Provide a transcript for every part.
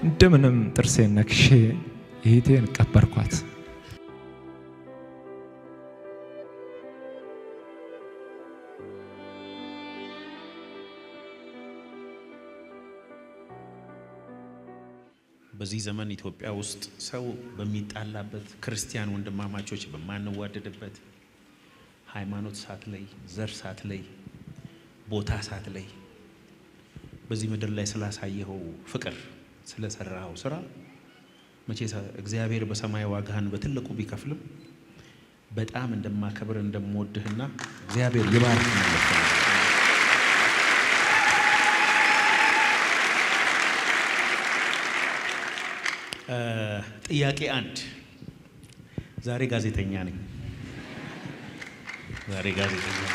እንደምንም ጥርሴን ነክሼ እህቴን ቀበርኳት። በዚህ ዘመን ኢትዮጵያ ውስጥ ሰው በሚጣላበት፣ ክርስቲያን ወንድማማቾች በማንዋደድበት፣ ሃይማኖት ሳትለይ፣ ዘር ሳትለይ፣ ቦታ ሳትለይ በዚህ ምድር ላይ ስላሳየኸው ፍቅር፣ ስለሰራኸው ስራ መቼ እግዚአብሔር በሰማይ ዋጋህን በትልቁ ቢከፍልም በጣም እንደማከብር እንደምወድህና እግዚአብሔር ይባርክ ማለት ነው። ጥያቄ አንድ። ዛሬ ጋዜጠኛ ነኝ። ዛሬ ጋዜጠኛ ነኝ።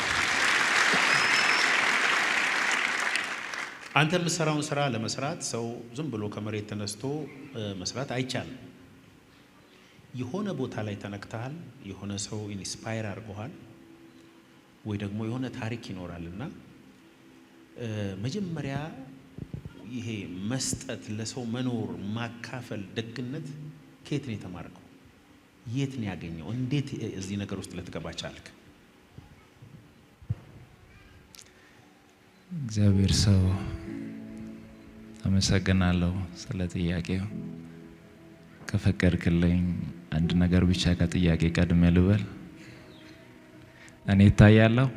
አንተ የምትሰራውን ስራ ለመስራት ሰው ዝም ብሎ ከመሬት ተነስቶ መስራት አይቻልም። የሆነ ቦታ ላይ ተነክተሃል፣ የሆነ ሰው inspire አድርጎሃል፣ ወይ ደግሞ የሆነ ታሪክ ይኖራል እና መጀመሪያ ይሄ መስጠት፣ ለሰው መኖር፣ ማካፈል፣ ደግነት ከየት ነው የተማርከው? የት ነው ያገኘው? እንዴት እዚህ ነገር ውስጥ ልትገባ ቻልክ? እግዚአብሔር ሰው አመሰግናለሁ ስለ ጥያቄው። ከፈቀድክልኝ አንድ ነገር ብቻ ከጥያቄ ቀድሜ ልበል። እኔ እታያለሁ።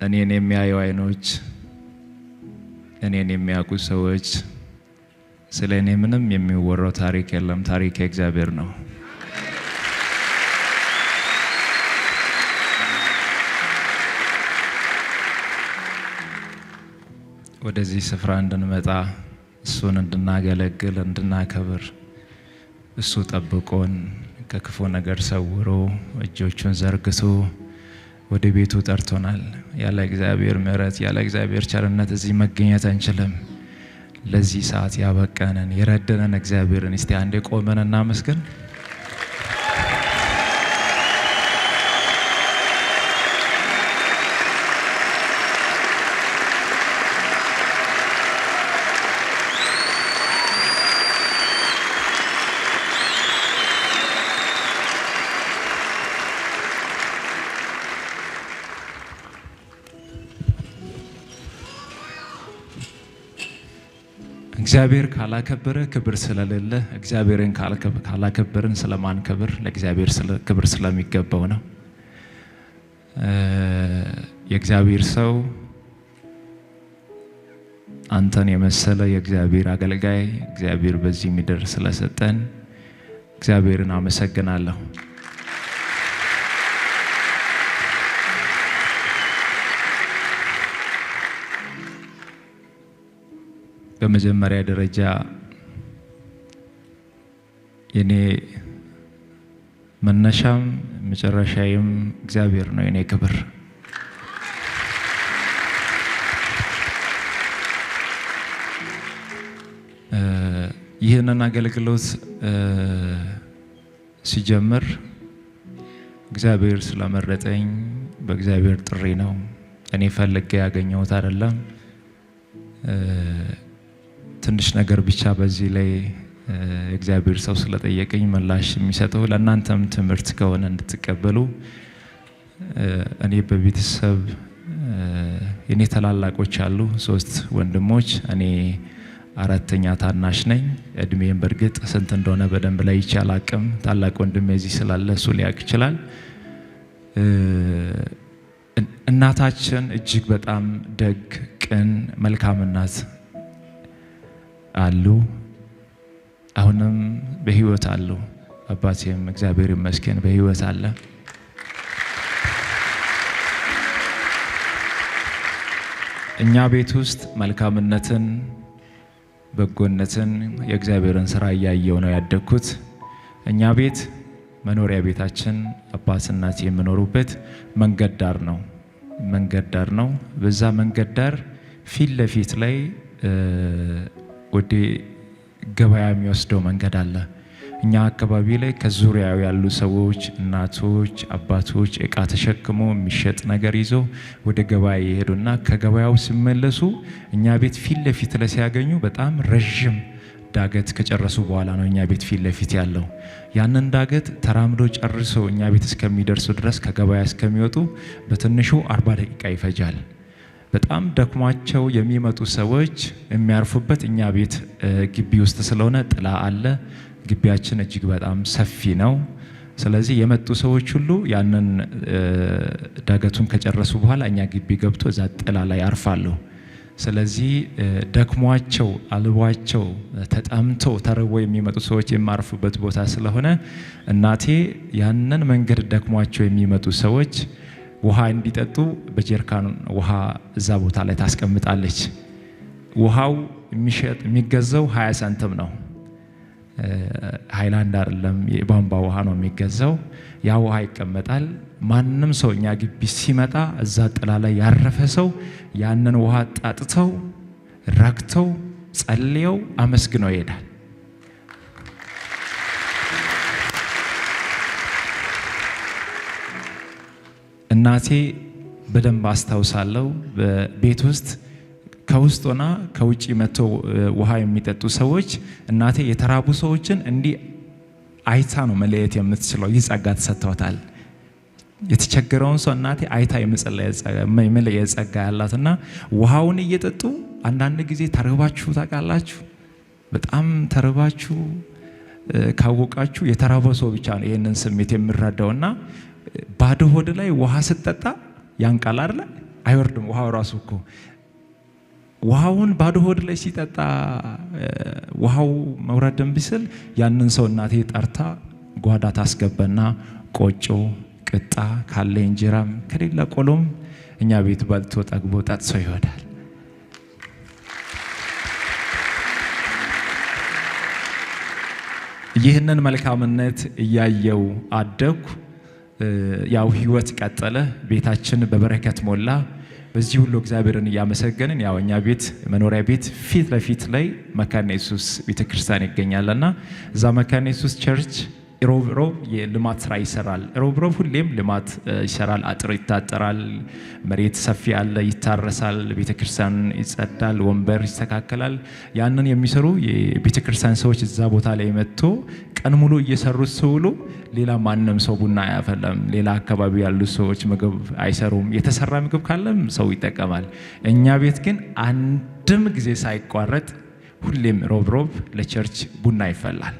እኔን የሚያዩ አይኖች፣ እኔን የሚያውቁ ሰዎች ስለ እኔ ምንም የሚወራው ታሪክ የለም። ታሪክ የእግዚአብሔር ነው። ወደዚህ ስፍራ እንድንመጣ እሱን እንድናገለግል እንድናከብር እሱ ጠብቆን ከክፉ ነገር ሰውሮ እጆቹን ዘርግቶ ወደ ቤቱ ጠርቶናል። ያለ እግዚአብሔር ምሕረት ያለ እግዚአብሔር ቸርነት እዚህ መገኘት አንችልም። ለዚህ ሰዓት ያበቃንን የረደንን እግዚአብሔርን እስቲ አንዴ ቆመን እናመስግን። እግዚአብሔር ካላከበረ ክብር ስለሌለ፣ እግዚአብሔርን ካላከበርን ስለማንከብር ለእግዚአብሔር ክብር ስለሚገባው ነው። የእግዚአብሔር ሰው አንተን የመሰለ የእግዚአብሔር አገልጋይ እግዚአብሔር በዚህ ምድር ስለሰጠን እግዚአብሔርን አመሰግናለሁ። በመጀመሪያ ደረጃ የኔ መነሻም መጨረሻዬም እግዚአብሔር ነው። የኔ ክብር ይህንን አገልግሎት ሲጀምር እግዚአብሔር ስለመረጠኝ በእግዚአብሔር ጥሪ ነው። እኔ ፈልጌ ያገኘሁት አይደለም። ትንሽ ነገር ብቻ በዚህ ላይ እግዚአብሔር ሰው ስለጠየቀኝ ምላሽ የሚሰጠው ለእናንተም ትምህርት ከሆነ እንድትቀበሉ። እኔ በቤተሰብ የኔ ታላላቆች አሉ፣ 3 ወንድሞች፣ እኔ አራተኛ ታናሽ ነኝ። እድሜም በእርግጥ ስንት እንደሆነ በደንብ ላይ አላቅም። ታላቅ ወንድሜ እዚህ ስላለ እሱ ሊያውቅ ይችላል። እናታችን እጅግ በጣም ደግ፣ ቅን፣ መልካም እናት አሉ። አሁንም በህይወት አሉ። አባቴም እግዚአብሔር ይመስገን በህይወት አለ። እኛ ቤት ውስጥ መልካምነትን፣ በጎነትን፣ የእግዚአብሔርን ስራ እያየው ነው ያደግኩት። እኛ ቤት መኖሪያ ቤታችን አባት እናት የሚኖሩበት መንገድ ዳር ነው። መንገድ ዳር ነው። በዛ መንገድ ዳር ፊት ለፊት ላይ ወደ ገበያ የሚወስደው መንገድ አለ። እኛ አካባቢ ላይ ከዙሪያው ያሉ ሰዎች እናቶች፣ አባቶች እቃ ተሸክሞ የሚሸጥ ነገር ይዞ ወደ ገበያ ይሄዱና ከገበያው ሲመለሱ እኛ ቤት ፊት ለፊት ላይ ሲያገኙ በጣም ረዥም ዳገት ከጨረሱ በኋላ ነው እኛ ቤት ፊት ለፊት ያለው። ያንን ዳገት ተራምዶ ጨርሶ እኛ ቤት እስከሚደርሱ ድረስ ከገበያ እስከሚወጡ በትንሹ 40 ደቂቃ ይፈጃል። በጣም ደክሟቸው የሚመጡ ሰዎች የሚያርፉበት እኛ ቤት ግቢ ውስጥ ስለሆነ ጥላ አለ። ግቢያችን እጅግ በጣም ሰፊ ነው። ስለዚህ የመጡ ሰዎች ሁሉ ያንን ዳገቱን ከጨረሱ በኋላ እኛ ግቢ ገብቶ እዛ ጥላ ላይ ያርፋሉ። ስለዚህ ደክሟቸው አልቧቸው ተጠምቶ ተርቦ የሚመጡ ሰዎች የማርፉበት ቦታ ስለሆነ እናቴ ያንን መንገድ ደክሟቸው የሚመጡ ሰዎች ውሃ እንዲጠጡ በጀርካን ውሃ እዛ ቦታ ላይ ታስቀምጣለች። ውሃው የሚሸጥ የሚገዛው 20 ሳንቲም ነው። ሃይላንድ አይደለም፣ የቧንቧ ውሃ ነው የሚገዛው። ያ ውሃ ይቀመጣል። ማንም ሰው እኛ ግቢ ሲመጣ እዛ ጥላ ላይ ያረፈ ሰው ያንን ውሃ ጠጥተው ረክተው ጸልየው አመስግነው ይሄዳል። እናቴ በደንብ አስታውሳለሁ። በቤት ውስጥ ከውስጥ ሆና ከውጭ መጥተው ውሃ የሚጠጡ ሰዎች እናቴ የተራቡ ሰዎችን እንዲህ አይታ ነው መለየት የምትችለው። ይህ ጸጋ ተሰጥቷታል። የተቸገረውን ሰው እናቴ አይታ የመለየት ጸጋ ያላትና ውሃውን እየጠጡ አንዳንድ ጊዜ ተርባችሁ ታውቃላችሁ? በጣም ተርባችሁ ካወቃችሁ የተራበ ሰው ብቻ ነው ይህንን ስሜት የሚረዳውና ባዶ ሆድ ላይ ውሃ ስትጠጣ ያንቃል አይደለ? አይወርድም ውሃው ራሱ እኮ ውሃውን ባዶ ሆድ ላይ ሲጠጣ ውሃው መውረድ እምቢ ሲል ያንን ሰው እናቴ ጠርታ ጓዳ ታስገባና ቆጮ ቅጣ ካለ እንጀራም ከሌለ ቆሎም እኛ ቤት በልቶ ጠግቦ ጠጥሶ ይወዳል። ይህንን መልካምነት እያየው አደግኩ። ያው ህይወት ቀጠለ። ቤታችን በበረከት ሞላ። በዚህ ሁሉ እግዚአብሔርን እያመሰገንን ያው እኛ ቤት መኖሪያ ቤት ፊት ለፊት ላይ መካነ ኢየሱስ ቤተክርስቲያን ይገኛልና እዛ መካነ ኢየሱስ church ሮብ ሮብ የልማት ስራ ይሰራል። ሮብ ሮብ ሁሌም ልማት ይሰራል። አጥር ይታጠራል፣ መሬት ሰፊ አለ፣ ይታረሳል፣ ቤተክርስቲያን ይጸዳል፣ ወንበር ይስተካከላል። ያንን የሚሰሩ የቤተክርስቲያን ሰዎች እዛ ቦታ ላይ መጥቶ ቀን ሙሉ እየሰሩ ሲውሉ ሌላ ማንም ሰው ቡና አያፈላም። ሌላ አካባቢ ያሉ ሰዎች ምግብ አይሰሩም። የተሰራ ምግብ ካለም ሰው ይጠቀማል። እኛ ቤት ግን አንድም ጊዜ ሳይቋረጥ ሁሌም ሮብ ሮብ ለ church ቡና ይፈላል።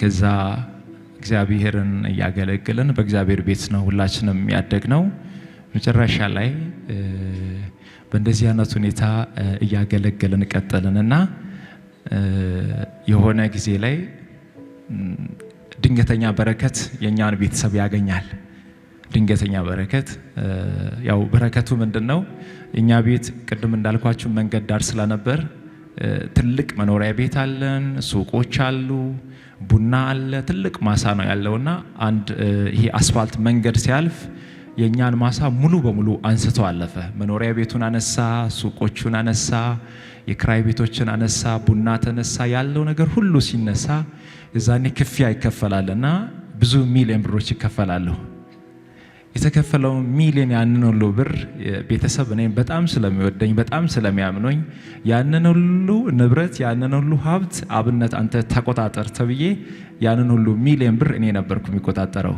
ከዛ እግዚአብሔርን እያገለገልን በእግዚአብሔር ቤት ነው ሁላችንም ያደግነው። መጨረሻ ላይ በእንደዚህ አይነት ሁኔታ እያገለገልን ቀጠልን እና የሆነ ጊዜ ላይ ድንገተኛ በረከት የእኛን ቤተሰብ ያገኛል። ድንገተኛ በረከት ያው በረከቱ ምንድን ነው? እኛ ቤት ቅድም እንዳልኳችሁ መንገድ ዳር ስለነበር ትልቅ መኖሪያ ቤት አለን፣ ሱቆች አሉ፣ ቡና አለ፣ ትልቅ ማሳ ነው ያለውና አንድ ይሄ አስፋልት መንገድ ሲያልፍ የእኛን ማሳ ሙሉ በሙሉ አንስቶ አለፈ። መኖሪያ ቤቱን አነሳ፣ ሱቆቹን አነሳ፣ የክራይ ቤቶችን አነሳ፣ ቡና ተነሳ። ያለው ነገር ሁሉ ሲነሳ የዛኔ ክፍያ ይከፈላልና ብዙ ሚሊዮን ብሮች ይከፈላሉ። የተከፈለው ሚሊዮን ያንን ሁሉ ብር ቤተሰብ እኔም በጣም ስለሚወደኝ በጣም ስለሚያምኖኝ ያንን ሁሉ ንብረት ያንን ሁሉ ሀብት አብነት አንተ ተቆጣጠር ተብዬ ያንን ሁሉ ሚሊዮን ብር እኔ ነበርኩ የሚቆጣጠረው።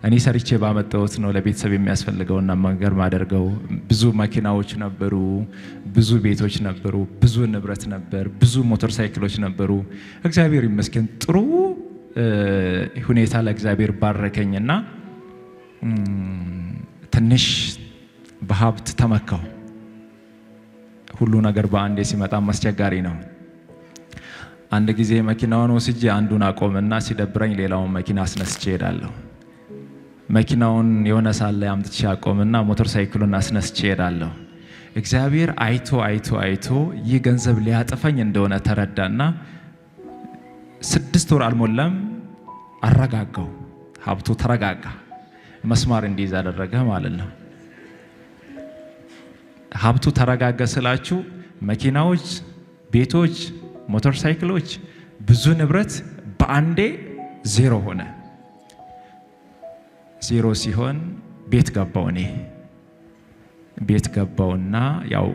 እኔ ሰርቼ ባመጣሁት ነው ለቤተሰብ የሚያስፈልገውና ነገር ማደርገው። ብዙ መኪናዎች ነበሩ፣ ብዙ ቤቶች ነበሩ፣ ብዙ ንብረት ነበር፣ ብዙ ሞተር ሳይክሎች ነበሩ። እግዚአብሔር ይመስገን ጥሩ ሁኔታ ለእግዚአብሔር ባረከኝና ትንሽ በሀብት ተመካው። ሁሉ ነገር በአንዴ ሲመጣም አስቸጋሪ ነው። አንድ ጊዜ መኪናውን ወስጄ አንዱን አቆምና ሲደብረኝ ሌላውን መኪና አስነስቼ እሄዳለሁ። መኪናውን የሆነ ሳለ ላይ አምጥቼ አቆምና ሞተር ሳይክሉን አስነስቼ እሄዳለሁ። እግዚአብሔር አይቶ አይቶ አይቶ ይህ ገንዘብ ሊያጠፋኝ እንደሆነ ተረዳና 6 ወር አልሞላም አረጋጋው። ሀብቱ ተረጋጋ። መስማር እንዲይዝ አደረገ ማለት ነው። ሀብቱ ተረጋጋ ስላችሁ መኪናዎች፣ ቤቶች፣ ሞተር ሳይክሎች፣ ብዙ ንብረት በአንዴ ዜሮ ሆነ። ዜሮ ሲሆን ቤት ገባው። እኔ ቤት ገባውና ያው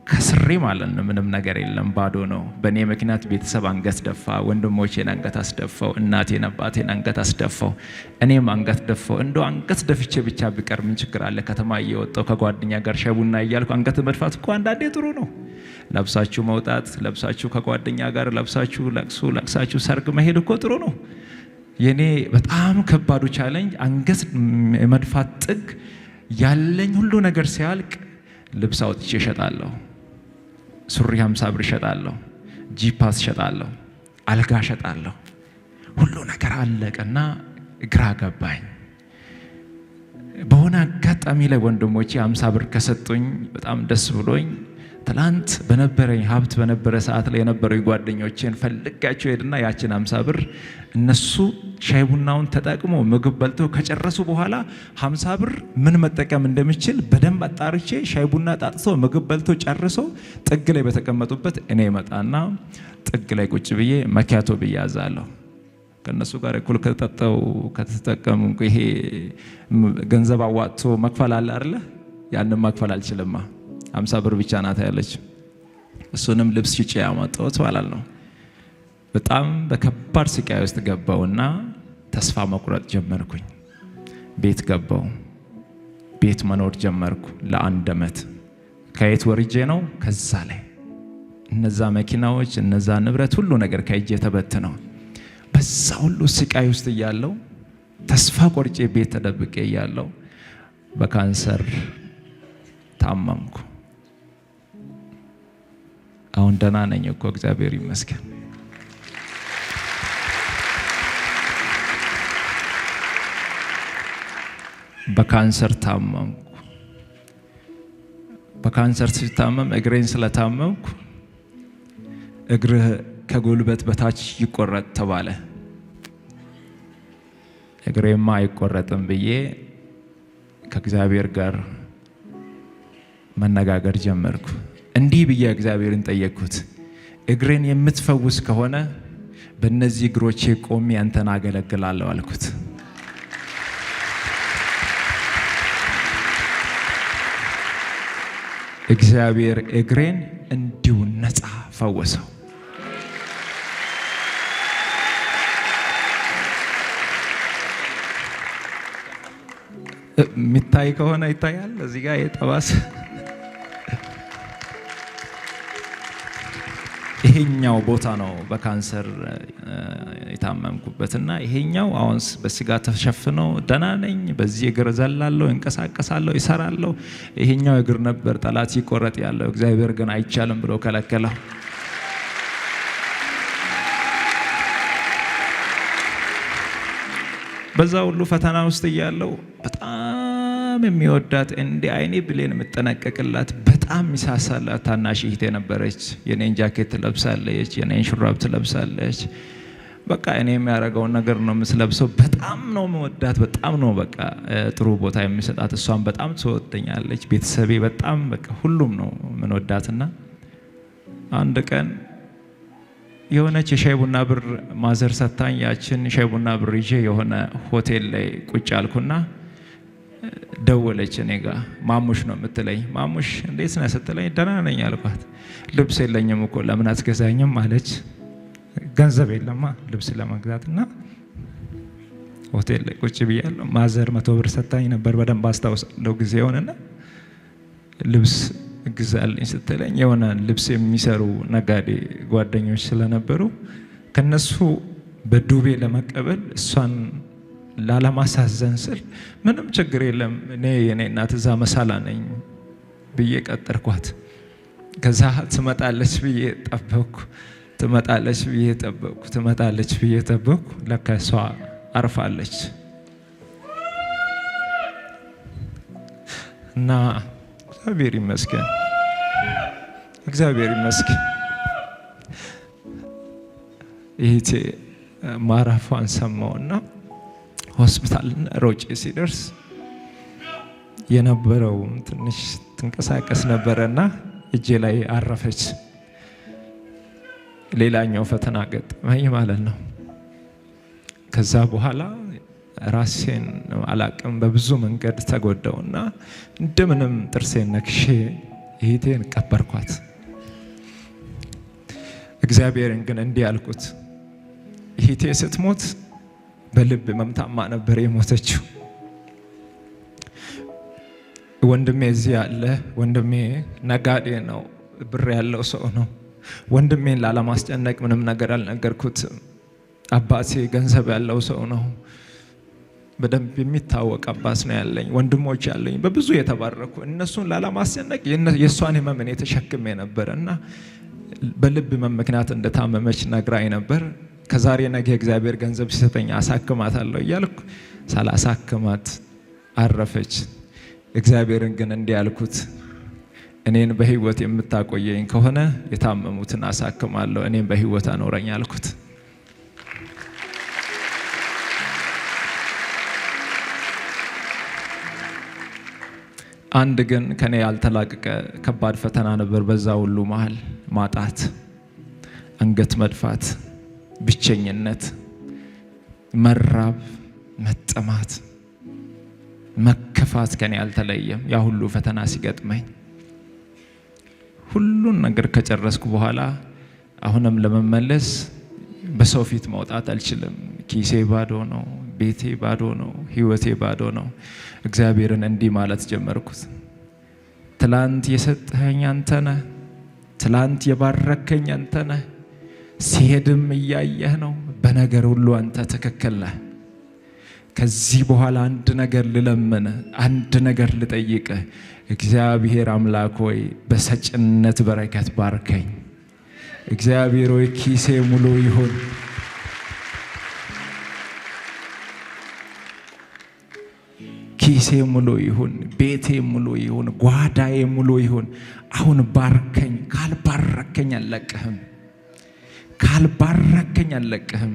ከስሬ ማለት ነው። ምንም ነገር የለም፣ ባዶ ነው። በእኔ ምክንያት ቤተሰብ አንገት ደፋ። ወንድሞቼን አንገት አስደፋው፣ እናቴን አባቴን አንገት አስደፋው፣ እኔም አንገት ደፋው። እንደው አንገት ደፍቼ ብቻ ብቀር ምን ችግር አለ? ከተማ እየወጣው ከጓደኛ ጋር ሻይ ቡና እያልኩ አንገት መድፋት እኮ አንዳንዴ ጥሩ ነው። ለብሳችሁ መውጣት፣ ለብሳችሁ ከጓደኛ ጋር ለብሳችሁ ለቅሶ ለቅሳችሁ ሰርግ መሄድ እኮ ጥሩ ነው። የኔ በጣም ከባዱ challenge አንገት የመድፋት ጥግ ያለኝ ሁሉ ነገር ሲያልቅ ልብስ አውጥቼ እሸጣለሁ። ሱሪ 50 ብር እሸጣለሁ። ጂፓስ እሸጣለሁ። አልጋ እሸጣለሁ። ሁሉ ነገር አለቀና ግራ ገባኝ። በሆነ አጋጣሚ ላይ ወንድሞቼ 50 ብር ከሰጡኝ በጣም ደስ ብሎኝ ትላንት በነበረኝ ሀብት በነበረ ሰዓት ላይ የነበረኝ ጓደኞቼን ፈልጋቸው ሄድና ያችን 50 ብር እነሱ ሻይ ቡናውን ተጠቅሞ ምግብ በልተው ከጨረሱ በኋላ 50 ብር ምን መጠቀም እንደምችል በደንብ አጣርቼ ሻይ ቡና ጣጥቶ ምግብ በልቶ ጨርሶ ጥግ ላይ በተቀመጡበት እኔ እመጣና ጥግ ላይ ቁጭ ብዬ መኪያቶ ብዬ አዛለሁ። ከእነሱ ጋር እኩል ከጠጣው ከተጠቀሙ ይሄ ገንዘብ አዋጥቶ መክፈል አለ አይደለ? ያንን መክፈል አልችልማ። 50 ብር ብቻ ናት ያለች። እሱንም ልብስ ሽጬ ያመጣሁት ማለት ነው። በጣም በከባድ ስቃይ ውስጥ ገባውና ተስፋ መቁረጥ ጀመርኩኝ። ቤት ገባው። ቤት መኖር ጀመርኩ ለአንድ ዓመት። ከየት ወርጄ ነው? ከዛ ላይ እነዛ መኪናዎች፣ እነዛ ንብረት፣ ሁሉ ነገር ከእጄ ተበትነው በዛ ሁሉ ስቃይ ውስጥ እያለው ተስፋ ቆርጬ ቤት ተደብቄ እያለው በካንሰር ታመምኩ። አሁን ደህና ነኝ እኮ እግዚአብሔር ይመስገን። በካንሰር ታመምኩ። በካንሰር ሲታመም እግሬን ስለታመምኩ እግርህ ከጉልበት በታች ይቆረጥ ተባለ። እግሬማ አይቆረጥም ብዬ ከእግዚአብሔር ጋር መነጋገር ጀመርኩ። እንዲህ ብዬ እግዚአብሔርን ጠየቅኩት፣ እግሬን የምትፈውስ ከሆነ በእነዚህ እግሮቼ ቆሜ አንተን አገለግላለሁ አልኩት። እግዚአብሔር እግሬን እንዲሁ ነፃ ፈወሰው። የሚታይ ከሆነ ይታያል። እዚህ ጋር የጠባስ ይሄኛው ቦታ ነው በካንሰር የታመምኩበት እና ይሄኛው አሁን በስጋ ተሸፍኖ ደህና ነኝ። በዚህ እግር ዘላለሁ፣ እንቀሳቀሳለሁ፣ ይሰራለሁ። ይሄኛው እግር ነበር ጠላት ይቆረጥ ያለው፣ እግዚአብሔር ግን አይቻልም ብሎ ከለከለው። በዛ ሁሉ ፈተና ውስጥ እያለው በጣም የሚወዳት እንደ አይኔ ብሌን የምጠነቀቅላት በጣም የሚሳሳላት ታናሽ እህቴ ነበረች። የኔን ጃኬት ትለብሳለች፣ የኔን ሹራብ ትለብሳለች። በቃ እኔ የሚያደርገውን ነገር ነው የምትለብሰው። በጣም ነው የምወዳት፣ በጣም ነው በቃ ጥሩ ቦታ የሚሰጣት። እሷን በጣም ትወደኛለች። ቤተሰቤ በጣም በቃ ሁሉም ነው የምንወዳትና አንድ ቀን የሆነች የሻይ ቡና ብር ማዘር ሰታኝ ያችን ሻይ ቡና ብር ይዤ የሆነ ሆቴል ላይ ቁጭ አልኩና ደወለች እኔ ጋ። ማሙሽ ነው የምትለኝ። ማሙሽ እንዴት ነህ ስትለኝ ደህና ነኝ አልኳት። ልብስ የለኝም እኮ ለምን አትገዛኝም አለች። ገንዘብ የለማ ልብስ ለመግዛት እና ሆቴል ላይ ቁጭ ብያለሁ። ማዘር 100 ብር ሰታኝ ነበር በደንብ አስታውሳለሁ ጊዜውንና ልብስ ግዛልኝ ስትለኝ የሆነ ልብስ የሚሰሩ ነጋዴ ጓደኞች ስለነበሩ ከነሱ በዱቤ ለመቀበል እሷን ላለማሳዘን ስል ምንም ችግር የለም እኔ የኔ እናት እዛ መሳላ ነኝ ብዬ ቀጠርኳት። ከዛ ትመጣለች ብዬ ጠበቅኩ፣ ትመጣለች ብዬ ጠበቅኩ፣ ትመጣለች ብዬ ጠበቅኩ። ለካ እሷ አርፋለች። እና እግዚአብሔር ይመስገን፣ እግዚአብሔር ይመስገን። ይህቴ ማረፏን ሰማውና ሆስፒታል ሮጬ ሲደርስ የነበረው ትንሽ ትንቀሳቀስ ነበረና እጄ ላይ አረፈች። ሌላኛው ፈተና ገጠመኝ ማለት ነው። ከዛ በኋላ ራሴን አላቅም በብዙ መንገድ ተጎዳውና እንደምንም ጥርሴን ነክሼ እህቴን ቀበርኳት። እግዚአብሔርን ግን እንዲህ አልኩት፣ እህቴ ስትሞት በልብ ህመም ታማ ነበር የሞተችው። ወንድሜ እዚህ ያለ ወንድሜ ነጋዴ ነው፣ ብር ያለው ሰው ነው። ወንድሜን ላለማስጨነቅ ምንም ነገር አልነገርኩትም። አባቴ ገንዘብ ያለው ሰው ነው። በደንብ የሚታወቅ አባት ነው ያለኝ። ወንድሞች ያለኝ በብዙ የተባረኩ፣ እነሱን ላለማስጨነቅ የእሷን ህመም እኔ ተሸክሜ ነበር እና በልብ ህመም ምክንያት እንደታመመች ነግራኝ ነበር። ከዛሬ ነገ እግዚአብሔር ገንዘብ ሲሰጠኝ አሳክማታለሁ እያልኩ ሳላሳክማት አረፈች። እግዚአብሔርን ግን እንዲህ ያልኩት፣ እኔን በህይወት የምታቆየኝ ከሆነ የታመሙትን አሳክማለሁ፣ እኔን በህይወት አኖረኝ አልኩት። አንድ ግን ከኔ ያልተላቀቀ ከባድ ፈተና ነበር። በዛ ሁሉ መሀል ማጣት፣ አንገት መድፋት፣ ብቸኝነት፣ መራብ፣ መጠማት፣ መከፋት ከኔ አልተለየም። ያ ሁሉ ፈተና ሲገጥመኝ ሁሉን ነገር ከጨረስኩ በኋላ አሁንም ለመመለስ በሰው ፊት መውጣት አልችልም። ኪሴ ባዶ ነው፣ ቤቴ ባዶ ነው፣ ህይወቴ ባዶ ነው። እግዚአብሔርን እንዲህ ማለት ጀመርኩት። ትላንት የሰጠኸኝ አንተ ነህ። ትላንት የባረከኝ አንተ ነህ። ሲሄድም እያየህ ነው። በነገር ሁሉ አንተ ትክክል ነህ። ከዚህ በኋላ አንድ ነገር ልለምንህ፣ አንድ ነገር ልጠይቅህ። እግዚአብሔር አምላክ ሆይ፣ በሰጭነት በረከት ባርከኝ። እግዚአብሔር ሆይ፣ ኪሴ ሙሉ ይሁን። ኪሴ ሙሉ ይሁን፣ ቤቴ ሙሉ ይሁን፣ ጓዳዬ ሙሉ ይሁን። አሁን ባርከኝ። ካልባረከኝ አልለቅህም። ካልባረከኝ አልለቅህም።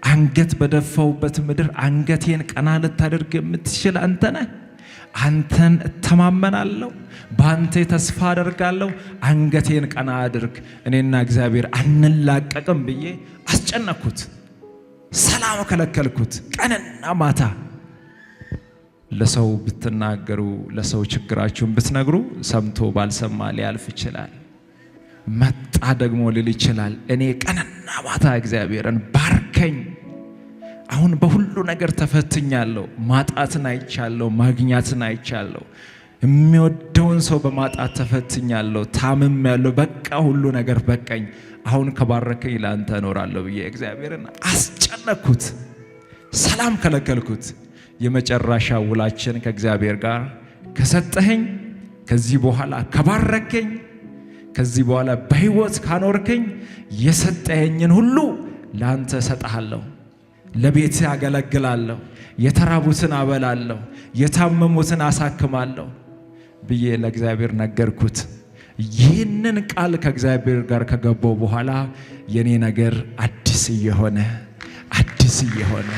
አንገት በደፋውበት ምድር አንገቴን ቀና ልታደርግ የምትችል አንተ ነህ። አንተን እተማመናለሁ፣ በአንተ ተስፋ አደርጋለሁ። አንገቴን ቀና አድርግ፣ እኔና እግዚአብሔር አንላቀቅም ብዬ አስጨነቅኩት። ሰላም ከለከልኩት ቀንና ማታ። ለሰው ብትናገሩ፣ ለሰው ችግራችሁን ብትነግሩ ሰምቶ ባልሰማ ሊያልፍ ይችላል። መጣ ደግሞ ሊል ይችላል። እኔ ቀንና ማታ እግዚአብሔርን ባርከኝ። አሁን በሁሉ ነገር ተፈትኛለሁ። ማጣትን አይቻለሁ፣ ማግኛትን አይቻለሁ። የሚወደውን ሰው በማጣት ተፈትኛለሁ፣ ታምሜያለሁ። በቃ ሁሉ ነገር በቃኝ። አሁን ከባረከኝ ለአንተ እኖራለሁ ብዬ እግዚአብሔርን አስጨነቅኩት፣ ሰላም ከለከልኩት። የመጨረሻ ውላችን ከእግዚአብሔር ጋር ከሰጠኸኝ፣ ከዚህ በኋላ ከባረከኝ፣ ከዚህ በኋላ በሕይወት ካኖርከኝ የሰጠኸኝን ሁሉ ለአንተ እሰጥሃለሁ፣ ለቤትህ አገለግላለሁ፣ የተራቡትን አበላለሁ፣ የታመሙትን አሳክማለሁ ብዬ ለእግዚአብሔር ነገርኩት። ይህንን ቃል ከእግዚአብሔር ጋር ከገባው በኋላ የኔ ነገር አዲስ እየሆነ፣ አዲስ እየሆነ፣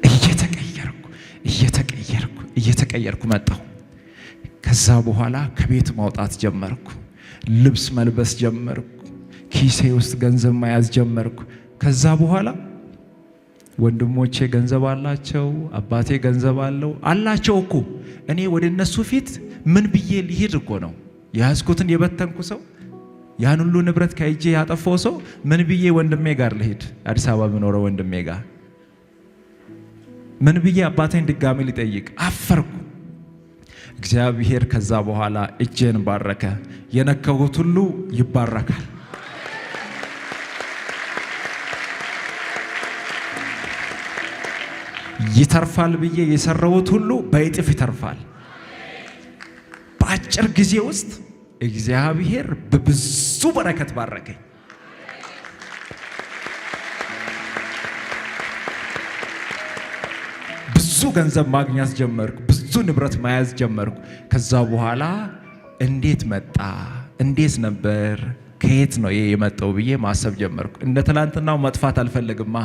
እየተቀየርኩ፣ እየተቀየርኩ፣ እየተቀየርኩ መጣሁ። ከዛ በኋላ ከቤት ማውጣት ጀመርኩ። ልብስ መልበስ ጀመርኩ። ኪሴ ውስጥ ገንዘብ መያዝ ጀመርኩ። ከዛ በኋላ ወንድሞቼ ገንዘብ አላቸው፣ አባቴ ገንዘብ አለው፣ አላቸው እኮ። እኔ ወደ እነሱ ፊት ምን ብዬ ልሂድ እኮ ነው። የያዝኩትን የበተንኩ ሰው፣ ያን ሁሉ ንብረት ከእጄ ያጠፋው ሰው ምን ብዬ ወንድሜ ጋር ልሂድ? አዲስ አበባ የምኖረው ወንድሜ ጋር ምን ብዬ አባቴን ድጋሚ ልጠይቅ? አፈርኩ። እግዚአብሔር ከዛ በኋላ እጄን ባረከ። የነካሁት ሁሉ ይባረካል። ይተርፋል ብዬ የሰራሁት ሁሉ በእጥፍ ይተርፋል። በአጭር ጊዜ ውስጥ እግዚአብሔር በብዙ በረከት ባረከኝ። ብዙ ገንዘብ ማግኘት ጀመርኩ። ብዙ ንብረት መያዝ ጀመርኩ። ከዛ በኋላ እንዴት መጣ? እንዴት ነበር? ከየት ነው ይሄ የመጣው ብዬ ማሰብ ጀመርኩ። እንደ ትላንትናው መጥፋት አልፈልግማ።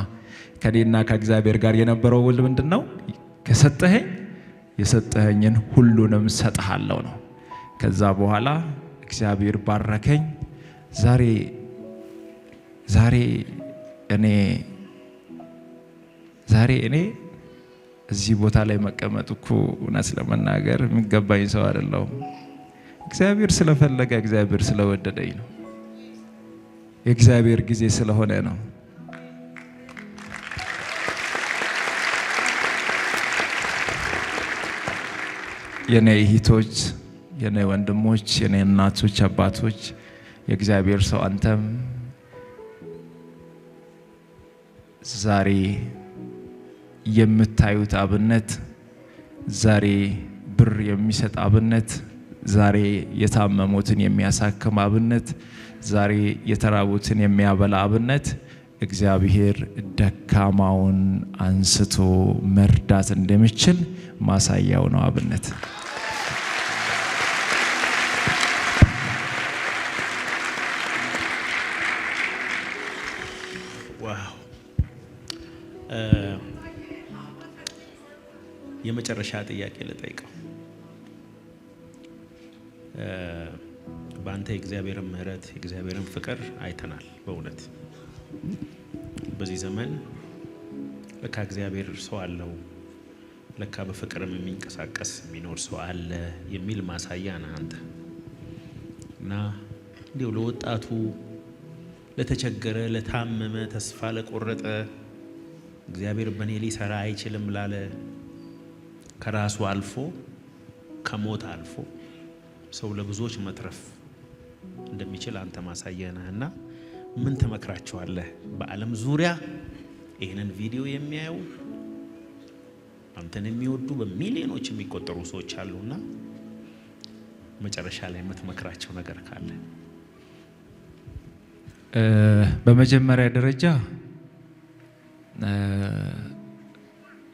ከኔና ከእግዚአብሔር ጋር የነበረው ውል ምንድን ነው? ከሰጠኸኝ የሰጠኸኝን ሁሉንም ሰጥሃለሁ ነው። ከዛ በኋላ እግዚአብሔር ባረከኝ። ዛሬ ዛሬ እኔ ዛሬ እኔ እዚህ ቦታ ላይ መቀመጥ እኮ እውነት ለመናገር የሚገባኝ ሰው አይደለሁም። እግዚአብሔር ስለፈለገ፣ እግዚአብሔር ስለወደደኝ ነው። የእግዚአብሔር ጊዜ ስለሆነ ነው። የኔ እህቶች፣ የኔ ወንድሞች፣ የኔ እናቶች፣ አባቶች፣ የእግዚአብሔር ሰው አንተም ዛሬ የምታዩት አብነት፣ ዛሬ ብር የሚሰጥ አብነት፣ ዛሬ የታመሙትን የሚያሳክም አብነት፣ ዛሬ የተራቡትን የሚያበላ አብነት፣ እግዚአብሔር ደካማውን አንስቶ መርዳት እንደሚችል ማሳያው ነው አብነት። Wow! የመጨረሻ ጥያቄ ልጠይቀው። በአንተ የእግዚአብሔርን ምሕረት፣ የእግዚአብሔርን ፍቅር አይተናል። በእውነት በዚህ ዘመን ለካ እግዚአብሔር ሰው አለው፣ ለካ በፍቅርም የሚንቀሳቀስ የሚኖር ሰው አለ የሚል ማሳያ ነህ አንተ። እና እንዲሁ ለወጣቱ፣ ለተቸገረ፣ ለታመመ፣ ተስፋ ለቆረጠ፣ እግዚአብሔር በእኔ ሊሰራ አይችልም ላለ፣ ከራሱ አልፎ፣ ከሞት አልፎ ሰው ለብዙዎች መትረፍ እንደሚችል አንተ ማሳያ ነህና ምን ትመክራቸዋለህ? በዓለም ዙሪያ ይህንን ቪዲዮ የሚያዩ፣ አንተን የሚወዱ በሚሊዮኖች የሚቆጠሩ ሰዎች አሉና መጨረሻ ላይ የምትመክራቸው ነገር ካለ። በመጀመሪያ ደረጃ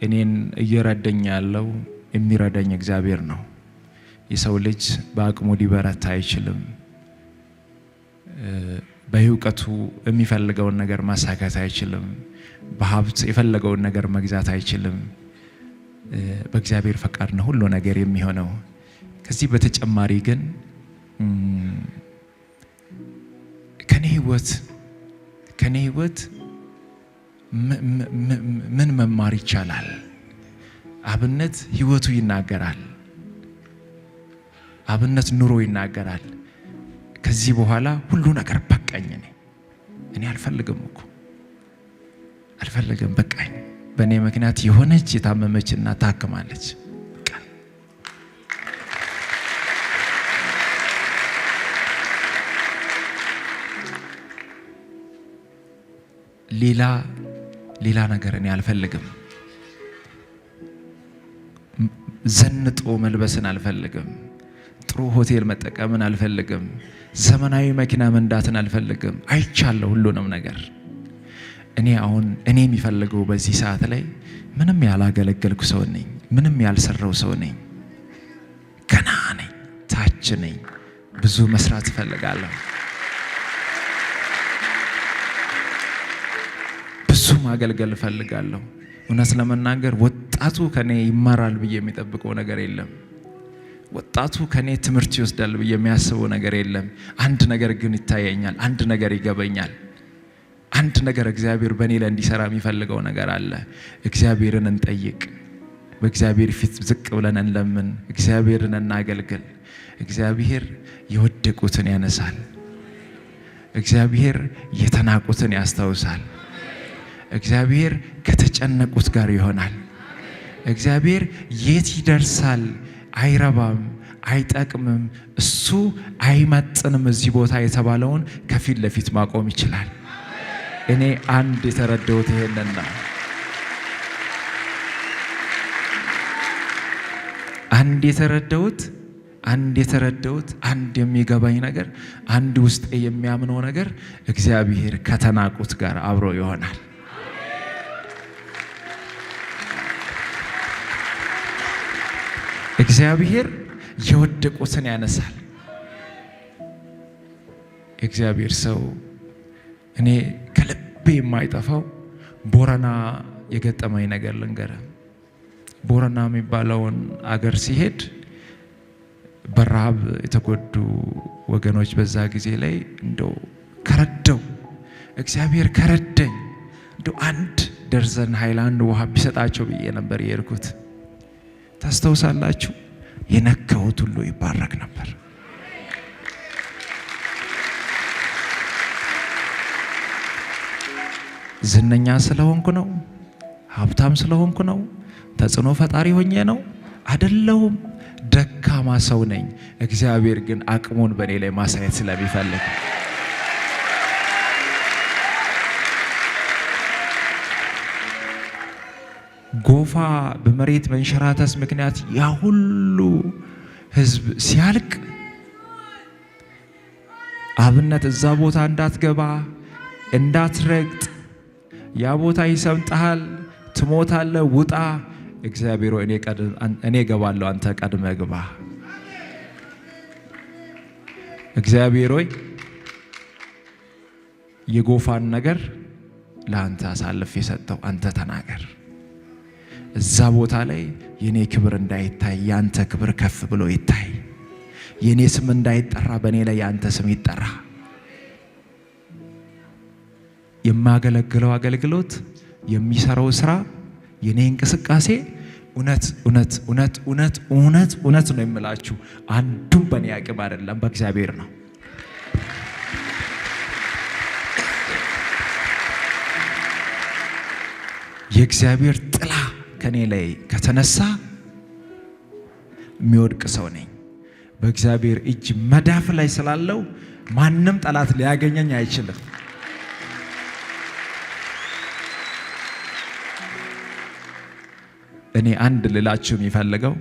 እኔን እየረዳኝ ያለው፣ የሚረዳኝ እግዚአብሔር ነው። የሰው ልጅ በአቅሙ ሊበረታ አይችልም። በእውቀቱ የሚፈልገውን ነገር ማሳካት አይችልም። በሀብት የፈለገውን ነገር መግዛት አይችልም። በእግዚአብሔር ፈቃድ ነው ሁሉ ነገር የሚሆነው። ከዚህ በተጨማሪ ግን ከኔ ህይወት ምን መማር ይቻላል? አብነት ህይወቱ ይናገራል። አብነት ኑሮ ይናገራል። ከዚህ በኋላ ሁሉ ነገር በቃኝ። እኔ አልፈልግም እኮ፣ አልፈልግም፣ በቃኝ። በእኔ ምክንያት የሆነች የታመመች እናት ታክማለች። በቃ። ሌላ ሌላ ነገር እኔ አልፈልግም። ዘንጦ መልበስን አልፈልግም። ጥሩ ሆቴል መጠቀምን አልፈልግም። ዘመናዊ መኪና መንዳትን አልፈልግም። አይቻለሁ ሁሉንም ነገር። እኔ አሁን እኔ የምፈልገው በዚህ ሰዓት ላይ ምንም ያላገለገልኩ ሰው ነኝ። ምንም ያልሰራው ሰው ነኝ። ገና ነኝ፣ ታች ነኝ። ብዙ መስራት እፈልጋለሁ። ብዙ ማገልገል እፈልጋለሁ። እውነት ለመናገር ወጣቱ ከኔ ይማራል ብዬ የምጠብቀው ነገር የለም። ወጣቱ ከኔ ትምህርት ይወስዳል ብዬ የማስበው ነገር የለም። አንድ ነገር ግን ይታየኛል። አንድ ነገር ይገባኛል። አንድ ነገር እግዚአብሔር በእኔ ላይ እንዲሰራ የሚፈልገው ነገር አለ። እግዚአብሔርን እንጠይቅ። በእግዚአብሔር ፊት ዝቅ ብለን እንለምን። እግዚአብሔርን እናገልግል። እግዚአብሔር የወደቁትን ያነሳል። እግዚአብሔር የተናቁትን ያስታውሳል። እግዚአብሔር ከተጨነቁት ጋር ይሆናል። እግዚአብሔር የት ይደርሳል፣ አይረባም፣ አይጠቅምም፣ እሱ አይመጥንም እዚህ ቦታ የተባለውን ከፊት ለፊት ማቆም ይችላል። እኔ አንድ የተረዳሁት ይሄንን ነው። አንድ የተረዳሁት፣ አንድ የሚገባኝ ነገር፣ አንድ ውስጤ የሚያምነው ነገር እግዚአብሔር ከተናቁት ጋር አብሮ ይሆናል። እግዚአብሔር የወደቁትን ያነሳል። የእግዚአብሔር ሰው፣ እኔ ከልቤ የማይጠፋው ቦረና የገጠመኝ ነገር ልንገርህ። ቦረና የሚባለውን አገር ሲሄድ በረሃብ የተጎዱ ወገኖች በዛ ጊዜ ላይ እንደው ከረደው እግዚአብሔር ከረደኝ እንደው አንድ ደርዘን ሃይላንድ ውሃ ቢሰጣቸው ብዬ ነበር የሄድኩት። ታስታውሳላችሁ? የነካሁት ሁሉ ይባረክ ነበር። ዝነኛ ስለሆንኩ ነው? ሀብታም ስለሆንኩ ነው? ተጽዕኖ ፈጣሪ ሆኜ ነው? አይደለሁም። ደካማ ሰው ነኝ። እግዚአብሔር ግን አቅሙን በእኔ ላይ ማሳየት ስለሚፈልግ፣ ጎፋ በመሬት መንሸራተት ምክንያት ያ ሁሉ ሕዝብ ሲያልቅ፣ አብነት እዛ ቦታ እንዳትገባ፣ እንዳትረግጥ፣ ያ ቦታ ይሰምጥሃል፣ ትሞታለህ፣ ውጣ። እግዚአብሔር፣ እኔ እገባለሁ፣ አንተ ቀድመህ ግባ። እግዚአብሔር ሆይ፣ የጎፋን ነገር ለአንተ አሳልፌ ሰጠሁ፣ አንተ ተናገር። እዛ ቦታ ላይ የኔ ክብር እንዳይታይ ያንተ ክብር ከፍ ብሎ ይታይ። የኔ ስም እንዳይጠራ በእኔ ላይ የአንተ ስም ይጠራ። የማገለግለው አገልግሎት፣ የሚሰራው ስራ፣ የኔ እንቅስቃሴ፣ እውነት እውነት እውነት እውነት እውነት እውነት ነው የምላችሁ፣ አንዱም በእኔ አቅም አይደለም፣ በእግዚአብሔር ነው። የእግዚአብሔር ጥላ ከኔ ላይ ከተነሳ የሚወድቅ ሰው ነኝ። በእግዚአብሔር እጅ መዳፍ ላይ ስላለው ማንም ጠላት ሊያገኘኝ አይችልም። እኔ አንድ ልላችሁ የሚፈልገው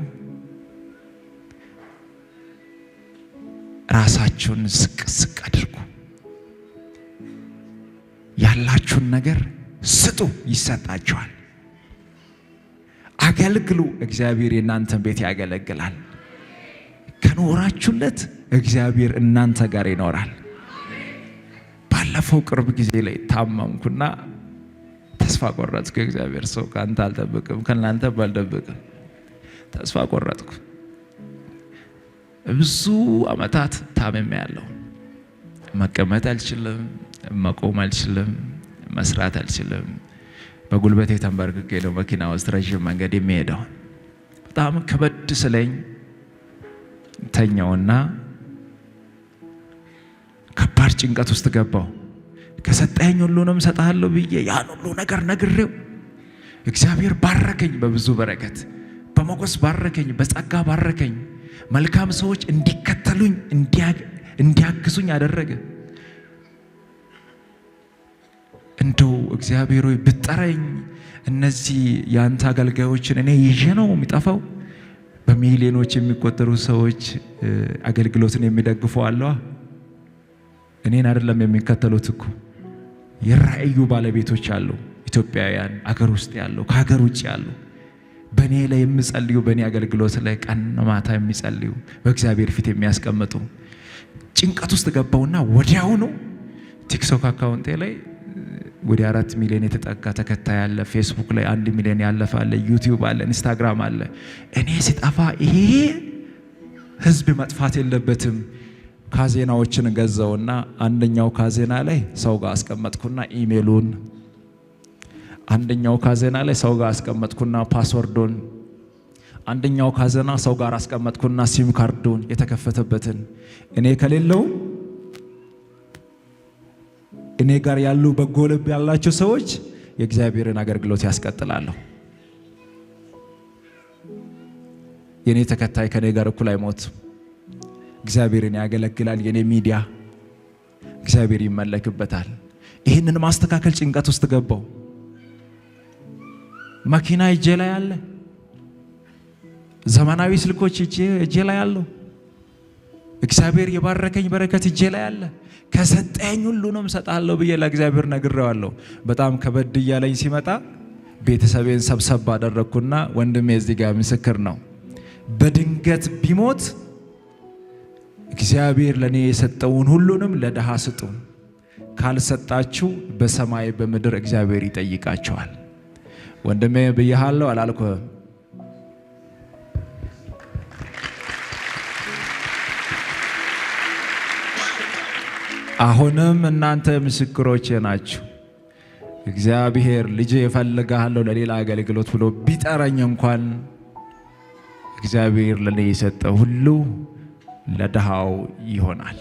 ራሳችሁን ዝቅ ዝቅ አድርጉ። ያላችሁን ነገር ስጡ፣ ይሰጣችኋል። አገልግሉ፣ እግዚአብሔር የእናንተን ቤት ያገለግላል። ከኖራችሁለት እግዚአብሔር እናንተ ጋር ይኖራል። ባለፈው ቅርብ ጊዜ ላይ ታመምኩና ተስፋ ቆረጥኩ። የእግዚአብሔር ሰው፣ ከአንተ አልጠብቅም፣ ከእናንተ አልጠብቅም። ተስፋ ቆረጥኩ። ብዙ ዓመታት ታምሜ ያለው መቀመጥ አልችልም፣ መቆም አልችልም፣ መስራት አልችልም። በጉልበቴ ተንበርክኬ ነው መኪና ውስጥ ረዥም መንገድ የሚሄደው። በጣም ከበድ ስለኝ ተኛውና ከባድ ጭንቀት ውስጥ ገባው። ከሰጠኸኝ ሁሉንም እሰጥሃለሁ ብዬ ያን ሁሉ ነገር ነግሬው እግዚአብሔር ባረከኝ፣ በብዙ በረከት፣ በሞገስ ባረከኝ፣ በጸጋ ባረከኝ። መልካም ሰዎች እንዲከተሉኝ፣ እንዲያግዙኝ አደረገ። እንደው እግዚአብሔር ሆይ፣ ብትጠራኝ እነዚህ የአንተ አገልጋዮችን እኔ ይዤ ነው የሚጠፋው? በሚሊዮኖች የሚቆጠሩ ሰዎች አገልግሎትን የሚደግፉ አለዋ። እኔን አይደለም የሚከተሉት እኮ፣ የራእዩ ባለቤቶች አሉ። ኢትዮጵያውያን፣ አገር ውስጥ ያሉ፣ ከሀገር ውጭ ያሉ፣ በእኔ ላይ የሚጸልዩ፣ በእኔ አገልግሎት ላይ ቀን ማታ የሚጸልዩ፣ በእግዚአብሔር ፊት የሚያስቀምጡ። ጭንቀት ውስጥ ገባውና ወዲያውኑ ቲክቶክ account ኤ ላይ ወደ 4 ሚሊዮን የተጠጋ ተከታይ አለ። ፌስቡክ ላይ 1 ሚሊዮን ያለፈ አለ። ዩቲዩብ አለ፣ ኢንስታግራም አለ። እኔ ስጠፋ ይሄ ህዝብ መጥፋት የለበትም። ካዜናዎችን ገዛውና አንደኛው ካዜና ላይ ሰው ጋር አስቀመጥኩና ኢሜሉን፣ አንደኛው ካዜና ላይ ሰው ጋር አስቀመጥኩና password ኡን፣ አንደኛው ካዜና ሰው ጋር አስቀመጥኩና ሲም ካርዱን የተከፈተበትን። እኔ ከሌለውም እኔ ጋር ያሉ በጎ ልብ ያላቸው ሰዎች የእግዚአብሔርን አገልግሎት ያስቀጥላሉ። የኔ ተከታይ ከኔ ጋር እኩል አይሞትም። እግዚአብሔርን ያገለግላል። የኔ ሚዲያ እግዚአብሔር ይመለክበታል። ይህንን ማስተካከል ጭንቀት ውስጥ ገባው። መኪና እጄ ላይ አለ። ዘመናዊ ስልኮች እጄ ላይ አሉ። እግዚአብሔር የባረከኝ በረከት እጄ ላይ አለ። ከሰጠኝ ሁሉንም እሰጣለሁ ብዬ ለእግዚአብሔር ነግሬዋለሁ። በጣም ከበድ እያለኝ ሲመጣ ቤተሰቤን ሰብሰብ አደረግኩና ወንድሜ እዚህ ጋር ምስክር ነው። በድንገት ቢሞት እግዚአብሔር ለእኔ የሰጠውን ሁሉንም ለድሃ ስጡ። ካልሰጣችሁ በሰማይ በምድር እግዚአብሔር ይጠይቃችኋል። ወንድሜ ብዬሃለሁ አላልኩህም? አሁንም እናንተ ምስክሮቼ ናችሁ። እግዚአብሔር ልጄ እፈልግሃለሁ ለሌላ አገልግሎት ብሎ ቢጠራኝ እንኳን እግዚአብሔር ለኔ የሰጠው ሁሉ ለድሃው ይሆናል።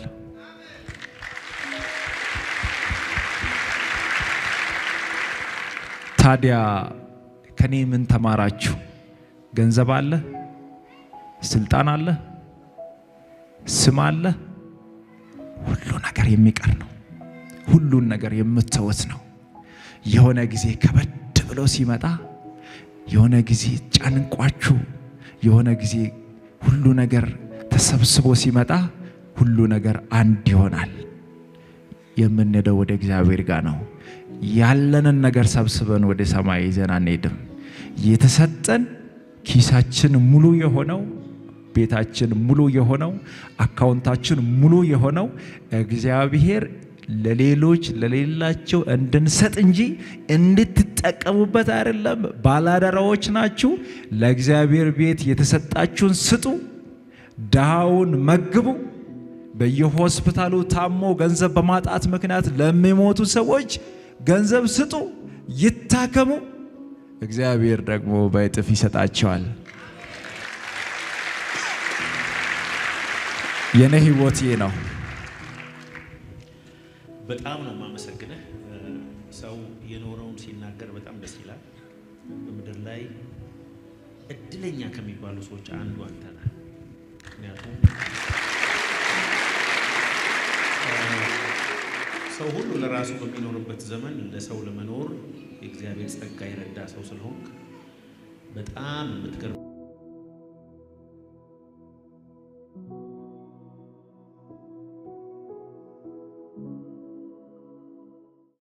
ታዲያ ከኔ ምን ተማራችሁ? ገንዘብ አለ፣ ስልጣን አለ፣ ስም አለ። ሁሉ ነገር የሚቀር ነው። ሁሉን ነገር የምትተውት ነው። የሆነ ጊዜ ከበድ ብሎ ሲመጣ፣ የሆነ ጊዜ ጨንቋችሁ፣ የሆነ ጊዜ ሁሉ ነገር ተሰብስቦ ሲመጣ ሁሉ ነገር አንድ ይሆናል። የምንሄደው ወደ እግዚአብሔር ጋር ነው። ያለንን ነገር ሰብስበን ወደ ሰማይ ይዘን አንሄድም። የተሰጠን ኪሳችን ሙሉ የሆነው፣ ቤታችን ሙሉ የሆነው፣ አካውንታችን ሙሉ የሆነው እግዚአብሔር ለሌሎች ለሌላቸው እንድንሰጥ እንጂ እንድትጠቀሙበት አይደለም። ባላደራዎች ናችሁ። ለእግዚአብሔር ቤት የተሰጣችሁን ስጡ። ድሃውን መግቡ። በየሆስፒታሉ ታሞ ገንዘብ በማጣት ምክንያት ለሚሞቱ ሰዎች ገንዘብ ስጡ፣ ይታከሙ። እግዚአብሔር ደግሞ በእጥፍ ይሰጣቸዋል። የኔ ህይወት ይህ ነው። በጣም ነው የማመሰግንህ። ሰው የኖረውን ሲናገር በጣም ደስ ይላል። በምድር ላይ እድለኛ ከሚባሉ ሰዎች አንዱ አንተ ነህ። ምክንያቱም ሰው ሁሉ ለራሱ በሚኖርበት ዘመን ለሰው ለመኖር የእግዚአብሔር ጸጋ የረዳ ሰው ስለሆንክ በጣም የምትገርም